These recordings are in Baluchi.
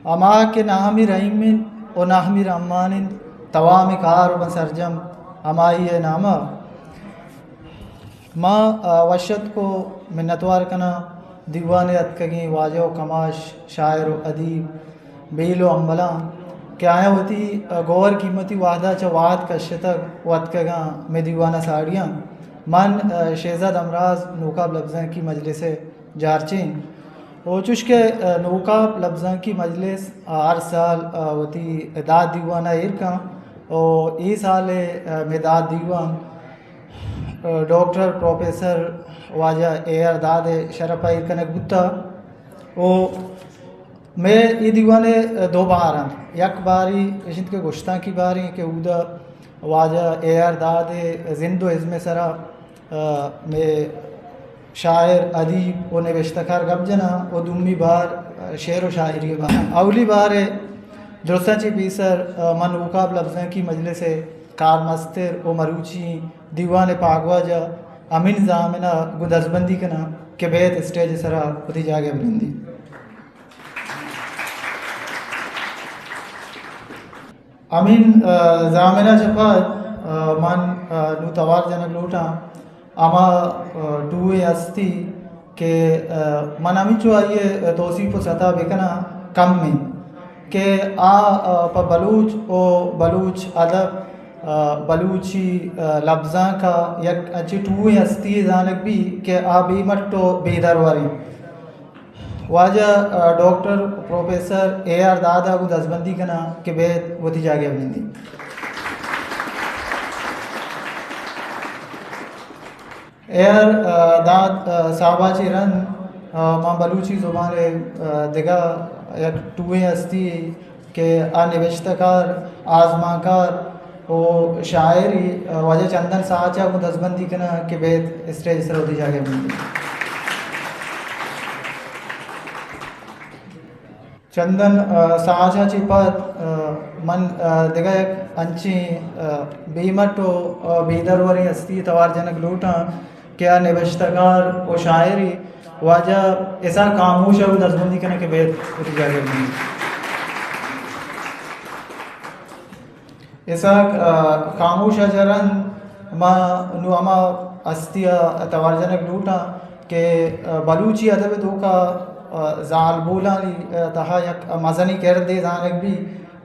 ہما کہ ناہمی رحیم انت و ناہمی رحمان انت، توام کار و سرجم ہمائی ء نام ء۔ ما، آ، وش اتک و منتوار کناں دیوان ء اتکگیں واجہ و کماش، شاعر و ادیب، بیل و ہمبلاں کہ آیاں وتی، آ، گوہر قیمتی وہد ء چہ وہد کشتگ و اتکگاں مئے دیوان ء ساڑیاں۔ من، آ، شہزاد ہمراز نوکاپ لبزانکی مجلس ء جارچین۔ و چوش کہ، آ، نوکاپ لبزانکی مجلس، آ، ہر سال، آ، وتی داد دیوان ء ایر کن و اے سال ء، آ، مئے داد دیوان، آ، ڈاکٹر پروفیسر واجہ اے آر داد ء شرپ ء ایر کنگ بوتگ و مئے اے دیوان ء دو بہر انت۔ یک بہری اش انت کہ گشتانکی بہریں کہ اودا واجہ اے آر داد ء زند و ازم ء سرا، آ، مئے شاعر، ادیب و نبشتہ کار گپ جناں و دومی بہر، آ، شعر و شاعری ء بہر۔ اولی بہر ء درستاں چہ پیسر، آ، من نوکاپ لبزانکی مجلس ء کارمستر و مروچی دیوان ء پاگواجہ امین زامن ء گوں دزبندی کناں کہ بیت اسٹیج ء سرا وتی جاگہ ء بنندی۔ امین، آ، زامن ء چہ پد، آ، من، آ، نوں توار جنگ لوٹاں ہما، آ، ٹوہیں ہستی کہ، آ، من ہمینچو آئی ء توسیپ و ستا بکناں کم انت کہ آ، آ، پہ بلوچ و بلوچ ادب، آ، بلوچی، آ، لبزانک ء یک انچیں ٹوہیں ہستی یے زانگ بی کہ آ بے مٹ و بے درور انت۔ واجہ، آ، ڈاکٹر پروفیسر اے آر داد ء گوں دزبندی کناں کہ بیت وتی جاگہ ء بنندی۔ اے آر، آ، داد، آ، صاحب ء چہ رند، آ، ماں بلوچی زبان ء، آ، دگہ یک ٹوہیں ہستی کہ آ نبشتہ کار، آزمانکار و شاعری، آ، واجہ چندن ساچ ء گوں دزبندی کناں کہ بیت اسٹیج ء سر وتی جاگہ ء بنندی۔ چندن، آ، ساچ ء چہ پد، آ، من، آ، دگہ یک انچیں، آ، بے مٹ و، آ، بے دروریں ہستی ء توار جنگ لوٹاں کہ آ نبشتہ کار و شاعری واجہ اسحاق خاموش ء گوں دزبندی کناں کہ بیت وتی جاگہ ء بنندی۔ اسحاق، آ، خاموش ء چہ رند ما نوں ہما ہستی ء توار جنگ لوٹاں کہ، آ، بلوچی ادب ء توکا، آ، زالبولانی، آ، تہا یک مزنیں کردے زانگ بی۔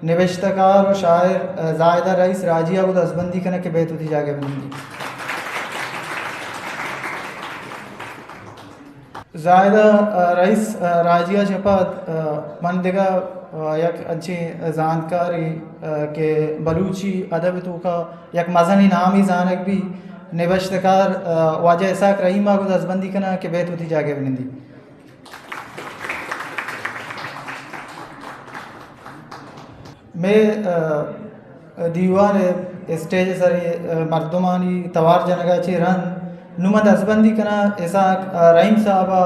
نبشتہ کار و شاعر، آ، زاہدہ رئیس راجی ء گوں دزبندی کناں کہ بیت وتی جاگہ ء بنندی۔ زاہدہ، آ، رئیس، آ، راجی ء چہ پد، آ، من دگہ، آ، یک انچیں زانتکارے، آ، کہ بلوچی ادب ء توکا یک مزنیں نامے زانگ بی، نبشتہ کار، آ، واجہ اسحاق رحیم ء گوں دزبندی کناں کہ بیت وتی جاگہ ء بنندی۔ مئے، آ، دیوان ء اسٹیج ء سر ء، آ، مردمانی توار جنگ ء چہ رند نوں من دزبندی کناں اسحاق، آ، رحیم صاحب ء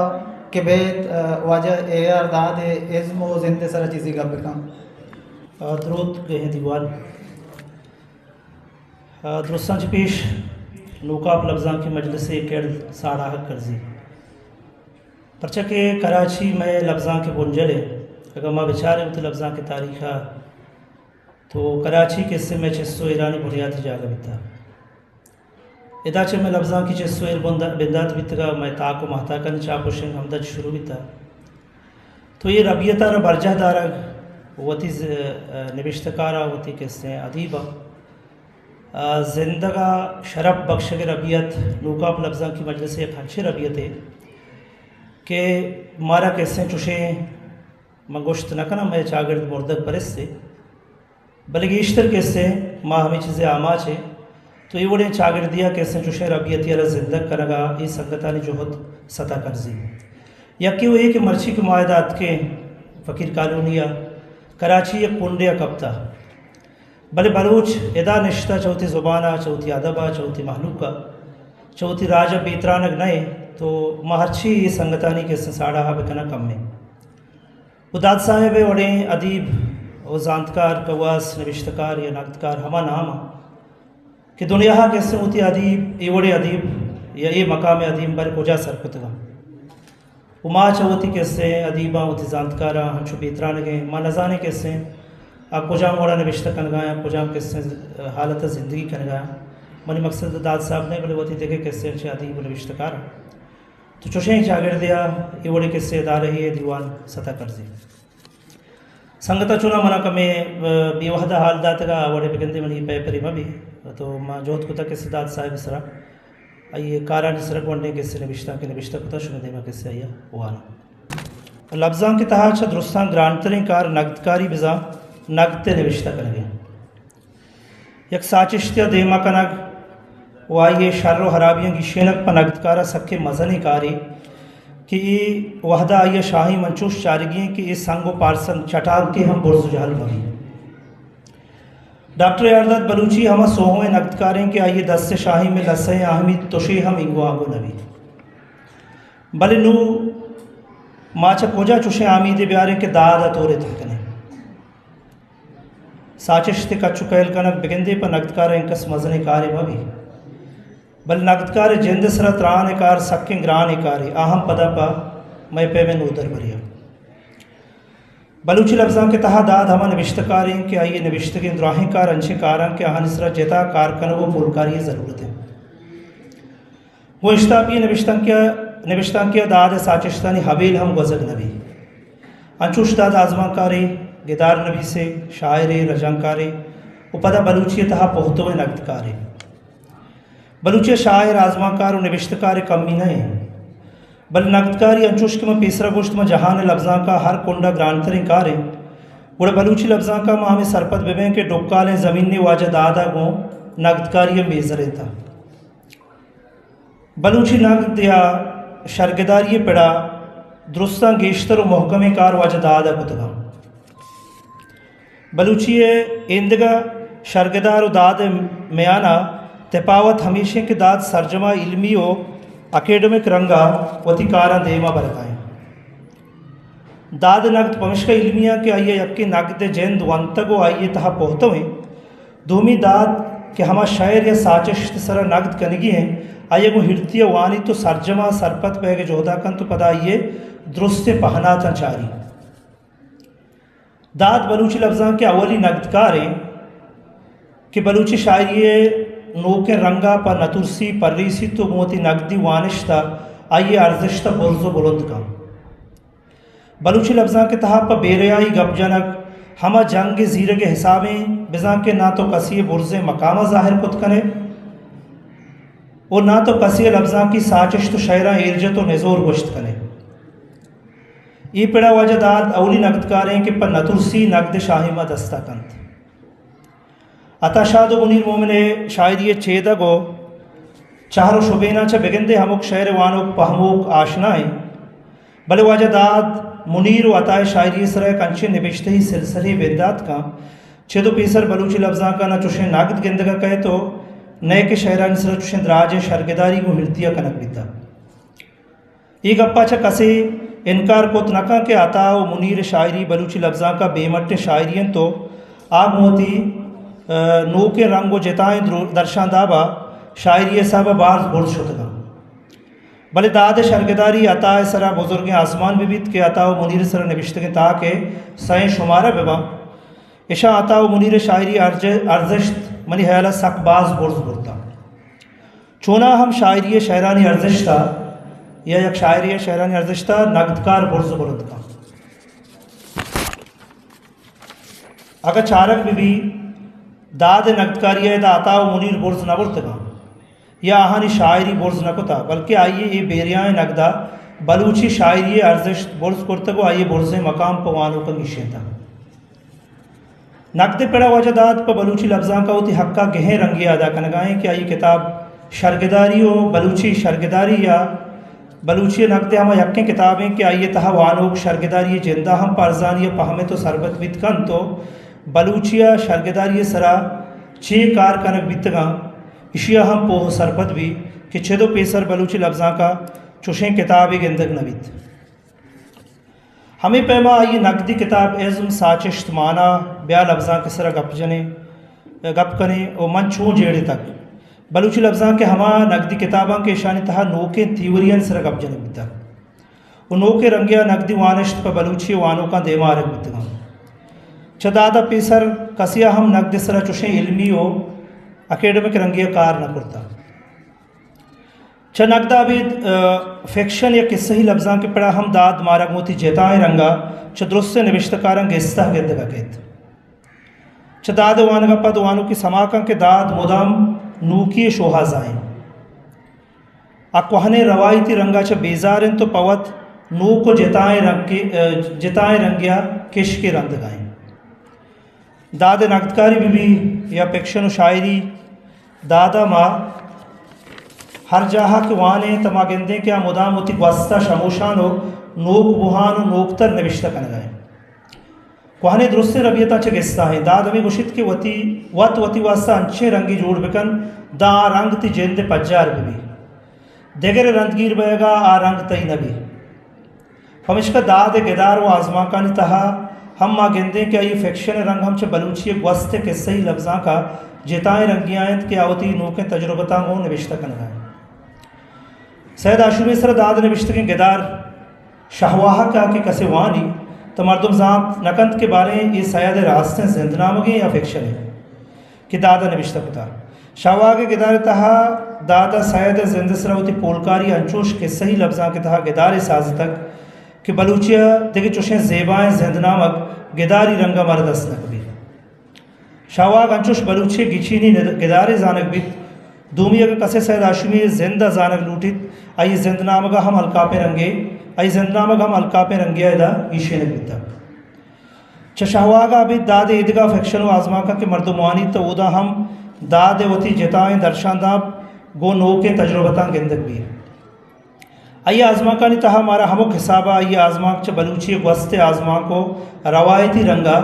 کہ بیت، آ، واجہ اے آر داد ء ازم و زند ء سر ء چیزے گپ بکن۔ آ، دروت گہیں دیوان۔ آ، درستاں چہ پیش نوکاپ لبزانکی مجلس ء کرد ساڑاہگ کرزی۔ پرچا کہ کراچی مئے لبزانک ء بنجل ء، اگاں ما بچاریں وتی لبزانک ء تاریخ ء تو کراچی کسے مئے چست و ایرانی بنیاتی جاگہ بیتگ۔ ادا چہ مئے لبزانکی چست و ایر بند-، بندات بیتگ ء مئے تاک و ماہتاکانی چاپ و شنگ ہمدا چہ شروع بیتگ۔ تو اے ربیت ء را برجاہ دارگ وتی ز-، نبشتہ کار ء وتی کسیں ادیب ء زندگ ء شرپ بکشگ ء ربیت نوکاپ لبزانکی مجلس ء یک ہنچیں ربیتے کہ مارا کسیں چوشیں، من گوشت نہ کناں مئے چاگرد مردگ پرستے، بلے گیشتر کسیں ما ہمے چیزے آماچ ایں۔ تو اے وڑیں چاگردے ء کسیں چوشیں ربیتے ء را زندگ کنگ ء اے سنگتانی جہد ستا کرزی۔ یکے و اے کہ مرچی کہ ما ادا اتکیں فقیر کالونی ء کراچی یک کنڈے ء کپتہ۔ بلے بلوچ ادا نشتہ چہ وتی زبان ء، چہ وتی ادب ء، چہ وتی مہلوک ء، چہ وتی راج ء بے ترانگ نہ انت، تو ما ہرچی اے سنگتانی کسیں ساڑاہ ء بکناں کم انت۔ و داد صاحب ء وڑیں ادیب و زانتکار، کواس، نبشتکار یا نگدکار ہما نام ء کہ دنیا ء کسیں وتی ادیب، اے وڑیں ادیب یا اے مقام ء ادیب بر کجا سر کتگ انت۔ ما چہ وتی کسے ادیباں، وتی زانتکاراں انچو بے ترانگیں، ما نزانیں کسے آ کجام وڑا نبشتہ کنگا یا کجام کسے حالت زندگی کنگا۔ منی مقصد داد صاحب نہیں، بلے وتی دگہ کسے انچے ادیب و نبشتہ کار۔ تو چوشیں چاگردیا اے وڑے کسے دارہی دیوان ستا کرزی۔ سنگتا چونا منا کمے، ء، بے وہدا حال داتگا، آ وڑے بگندے منی پیپرے مبی۔ تو ما جہد کتا کسے داد صاحب سرا، آئی کارانی سرا گونڈیں کسے نبشتہ کہ نبشتہ کتا، شمے دیما کسے آیا وانا۔ لبزانک تہا چہ درستاں گرانتریں کار نگدکاری بزاں نگد نبشتہ کنگیں۔ یک ساچشتے ء دیما کنگ و آئی ء شر و ہرابیاں گیشینگ پہ نگدکار ء سکیں مزنیں کارے کہ اے وہدا آئی ء شاہیم انچوش چارگی انت کہ اے سنگ و پارسنگ چٹانکے ہم برز و جہل مہ بیت۔ ڈاکٹر یارداد بلوچی ہما سوہوئیں نگدکاریں کہ آئی ء دست ء شاہیم ء لسئیں آہمی تشے ہم انگو آنگو نہ بیت۔ بلے نوں ما چہ کجا چوشیں آمیدے بیاریں کہ داد ء تورے تہ کنیں؟ ساچشت ء کچ و کیل کنگ بگندے پہ نگدکار ء انکس مزنیں کارے مہ بی، بلے نگدکار ء جند ء سرا تران ء کار سکیں گرانیں کارے، آ ہم پدا پہ مئے پیم ء نودربری ء۔ بلوچی لبزانک ء تہا داد ہما نبشتہ کار انت کہ آئی ء نبشتگیں دراہیں کار انچیں کار انت کہ آہانی سرا جتا کار کنگ و پولکاری ء ضرورت انت۔ گوں اشتاپی نبشتانکیا، نبشتانکیا داد ء ساچشتانی ہبیل ہم گوزگ نہ بیت۔ انچوش داد آزمانکارے، گدار نبیسے، شاعرے، رجانکارے و پدا بلوچی ء تہا پہتوئیں نگدکارے۔ بلوچی ء شاعر، آزمانکار و نبشتکار ء کمی نہ انت، بلے نگدکاری انچوش کہ من پیسرا گوشت، من جہان ء لبزانک ء ہر کنڈ ء گرانتریں کار انت، گڑا بلوچی لبزانک ء ما ہمے سرپد بہ بیں کہ ڈکالیں زمینے واجہ داد ء گوں نگدکاری ء میزر انت۔ بلوچی نگد یا شرگداری ء پڑا درستاں گیشتر و مہکمیں کار واجہ داد ء کتگاں۔ بلوچی ء ایندگہ شرگدار و داد ء میان ء تپاوت ہمیش انت کہ داد سرجم ء علمی و اکیڈمک رنگ ء وتی کاراں دیم ء برگا انت۔ داد ء نگد پمشکا علمی ء کہ آئی ء یکیں نگد ء جند ونتگ و آئی ء تہا پہتو انت۔ دومی داد کہ ہما شئیر یا ساچشت ء سرا نگد کنگی انت، آئی ء گوں ہیرتی ء وانیت و سرجم ء سرپد بئیگ ء جہد ء کنت و پدا آئی ء درستیں پہناتاں چاریت۔ داد بلوچی لبزانک ء اولی نگدکار انت کہ بلوچی شاعری ء نوکیں رنگ ء پہ نترسی پریسیت و گوں وتی نگدی وانشت ء آئی ء ارزشت ء برز و بلند کنت۔ بلوچی لبزانک ء تہا پہ بے ریائی گپ جنگ ہما جنگ ء زیرگ ء حسابیں، بزاں کہ ناں تو کسی ء برزیں مقام ء ظاہر کت کن ئے و ناں تو کسی ء لبزانکی ساچشت و شئیراں ایر جت و نزور گوشت کن ئے۔ اے پڑا واجہ داد اولی نگدکاریں کہ پہ نترسی نگد شاہیما دستا کنت۔ عطا شاد و منیر مومن ء شاعری ء چیدگ و چہر و شبیناں چہ بگندے ہمک شئیر ء وانوک پہموک آشنا انت، بلے واجہ داد منیر و عطا ء شاعری ء سرا یک انچیں نبشتہی سلسلے بندات کن، چد و پیسر بلوچی لبزانک ء نہ چوشیں نگد گندگ ء کئیت و نئیکہ شئیرانی سرا چوشیں دراجیں شرگداری گوں ہیرتی ء کنگ بیتگ۔ اے گپا چہ کسے انکار کت نہ کنت کہ عطا و منیر ء شاعری بلوچی لبزانک ء بے مٹیں شاعری انت و آ گوں وتی، ء، نوکیں رنگ و جتائیں درو-، درشانداب ء شاعری ء حساب ء باز برز شتگ انت۔ بلے داد ء شرگداری عطا ء سرا بزرگیں آزمان بہ بیت کہ عطا و منیر ء سرا نبشتگیں تاک ء سئیں شمارہ بہ باں۔ اشاں عطا و منیر ء شاعری ارج-، ارزشت منی ہیال ء سک باز برز برتاں۔ چوناہا ہم شاعری ء شئیرانی ارزشت ء یا یک شاعرے ء شئیرانی ارزشت ء نگدکار برز بلند کنت۔ اگاں چارگ بہ بی، داد ء نگدکاری ء ادا عطا و منیر برز نہ برتگاں یا آہانی شاعری برز نہ کتا، بلکہ آئی ء اے بیریائیں نگد ء بلوچی شاعری ء ارزشت برز کرتگ و آئی ء برزیں مقام پہ وانوکاں گیشینتگ۔ نگد ء پڑا واجہ داد پہ بلوچی لبزانک ء وتی حق ء گہیں رنگے ء ادا کنگا انت کہ آئی کتاب شرگداری و بلوچی شرگداری یا بلوچی ء نگد ء ہما یکیں کتاب انت کہ آئی ء تہا وانوک شرگداری ء جند ء ہم پہ ارزانی ء پہمت و سرپد بیت کنت و بلوچی ء شرگداری ء سرا چے کار کنگ بیتگاں، ایشی ء ہم پوہ و سرپد بیت کہ چد و پیسر بلوچی لبزانک ء چوشیں کتابے گندگ نہ بیت۔ ہمے پیما آئی ء نگدی کتاب ازم، ساچشت، مانا، بیا لبزانک ء سرا گپ جنیں، گپ کنیں و من چون جیڑتگ۔ بلوچی لبزانک ء ہما نگدی کتاباں کہ ایشانی تہا نوکیں تھیوریانی سرا گپ جنگ بیتگ و نوکیں رنگے ءَ نگدی وانشت پہ بلوچی وانوکاں دیما آرگ بوتگ اَنت۔ چہ داد ءَ پیسر کسے ءَ ہم نگد ءِ سرا چوشیں علمی و اکیڈمک رنگے ءَ کار نہ کرتگ۔ چہ نگد ءَ ابید، ءَ، فکشن یا کسہی لبزانک ءِ پڑا ہم داد مارا گوں وتی جتائیں رنگ ءَ چہ درستیں نبشتہ کاراں گستا گندگ ءَ کیت۔ چہ داد ءِ وانگ ءَ پد وانوکی سما کن کہ داد مدام نوکی ءِ شوہازا اِنت۔ آ کوہنیں روایتی رنگ ءَ چہ بیزار اِنت و پہ وت نوک و جتائیں رنگ ءَ، ءَ، جتائیں رنگے ءَ کشک ءَ رندگ ءَ اِنت۔ داد ءِ نگدکاری بہ بی یا فکشن و شاعری، داد ءَ ما ہر جاہ ءَ کہ وان ایں، تہ ما گندیں کہ آ مدام وتی گوست ءَ شموشان و نوک بوہان و نوکتر نبشتہ کنگ ءَ اِنت۔ کوہنیں درستیں ربیتاں چہ گستا اِنت۔ داد ہمے گوشیت کہ وتی، وت وتی واستا انچیں رنگے جوڑ بکن، داں آ رنگ تئی جند ءِ پجار بہ بی۔ دگر ءِ رندگیر بئیگ ءَ آ رنگ تئی نہ بی۔ پمیشکا داد ءِ گدار و آزمانکانی تہا ہم ما گندیں کہ آئی ءِ فکشن ءِ رنگ ہم چہ بلوچی ءِ گوست ءِ کسہی لبزانک ءَ جتائیں رنگے ءَ اِنت کہ آ وتی نوکیں تجربتاں گوں نبشتہ کنگ ءَ اِنت۔ سید ہاشمی ءِ سرا داد ءِ نبشتگیں گدار شہواہک ءَ کہ کسے وانی، تہ مردم زانت نہ کنت کہ باریں اے سید ءِ راستیں زندنامگے یا فکشنے کہ داد ءَ نبشتہ کتہ۔ شہواہک ءِ گدار ءِ تہا داد ءَ سید ءِ زند ءِ سرا وتی پولکاری انچوش کسہی لبزانک ءِ تہا گدارے سازتگ کہ بلوچی ءَ دگہ چوشیں زیبائیں زندنامگ گداری رنگ ءَ مارا دست نہ کپیت۔ شہواہک انچوش بلوچی ءِ گچینی ند-، گدارے زانگ بیت۔ دومی اگاں کسے سید ہاشمی ءِ زند ءَ زانگ لوٹیت، آئی ءِ زندنامگ ءَ ہم الکاپیں رنگے، آئی ءِ زندنامگ ہم الکاپیں رنگے ءَ ادا گیشینگ بیتگ۔ چہ شہواہک ءَ ابید داد ءِ ایدگہ فکشن و آزمانکاں کہ مردم وانیت، تہ اودا ہم داد ءِ وتی جتائیں درشانداں گوں نوکیں تجربتاں گندگ بیت۔ آئی ءِ آزمانکانی تہا مارا ہمک حساب ءَ آئی ءِ آزمانک چہ بلوچی ءِ گوست ءِ آزمانک و روایتی رنگ ءَ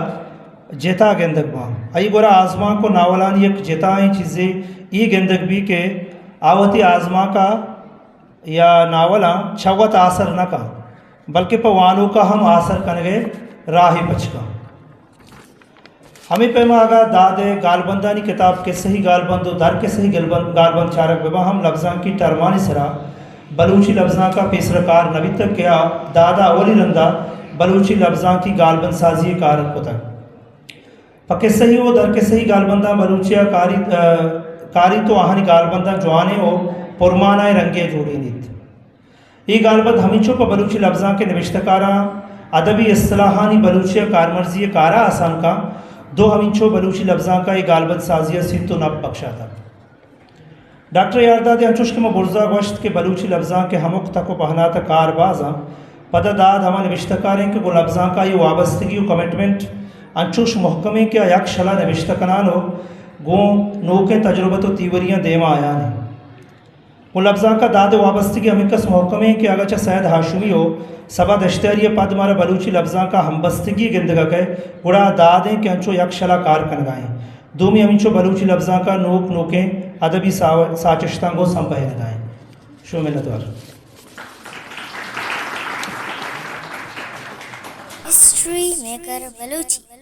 جتا گندگ باں۔ آئی ءِ گورا آزمانک و ناولانی یک جتائیں چیزے اے گندگ بی کہ آ وتی آزمانک ءَ یا ناولاں چہ وت آسر نہ کن، بلکہ پہ وانوک ءَ ہم آسر کنگ ءِ راہے پچ کن۔ ہمے پیما اگاں داد ءِ گالبندانی کتاب کسہی گالبند و در کسہی گلبند، گالبند چارگ بہ باں ہم لبزانکی ٹرمانی سرا بلوچی لبزانک ءَ پیسرا کار نہ بیتگ کہ آ داد ءَ اولی رندا بلوچی لبزانکی گالبند سازی ءِ کار کتگ۔ پہ کسہی و در کسہی گالبنداں بلوچی ءَ کاری، ءَ، کاریت و آہانی گالبنداں جوانیں و پرمانائیں رنگے ءَ جوڑینیت۔ اے گالبند ہمینچو پہ بلوچی لبزانک ءِ نبشتہ کاراں ادبی اصطلاحانی بلوچی ءَ کارمرزی ءِ کار ءَ آسان کن، دو ہمینچو بلوچی لبزانک ءَ اے گالبند سازی ءَ سیت و نپ بکشاتگ۔ ڈاکٹر یارداد ءَ انچوش کہ ما برزا گوشت کہ بلوچی لبزانک ءِ ہمک تک و پہنات ءَ کار باز انت، پدا داد ہما نبشتہ کاریں کہ گوں لبزانک ءَ آئی ءِ وابستگی و کمٹمنٹ انچوش مہکمیں کہ آ یک شلا نبشتہ کنان و گوں نوکیں تجربت و تیوریاں دیما آیان انت۔ گوں لبزانک ءَ داد ءِ وابستگی ہمینکس مہکمیں کہ اگاں چہ سید ہاشمی و صبا دشتیاری ءَ پد مارا بلوچی لبزانک ءَ ہمبستگی گندگ ءَ کئے، گڑا داد ایں کہ انچو یک شلا کار کنگ ءَ ایں۔ دومی ہمینچو بلوچی لبزانک ءَ نوک نوکیں ادبی سا-، ساچشتاں گوں سمبہینگ ءَ ایں۔ شمئے منتوار۔ History maker Balochi.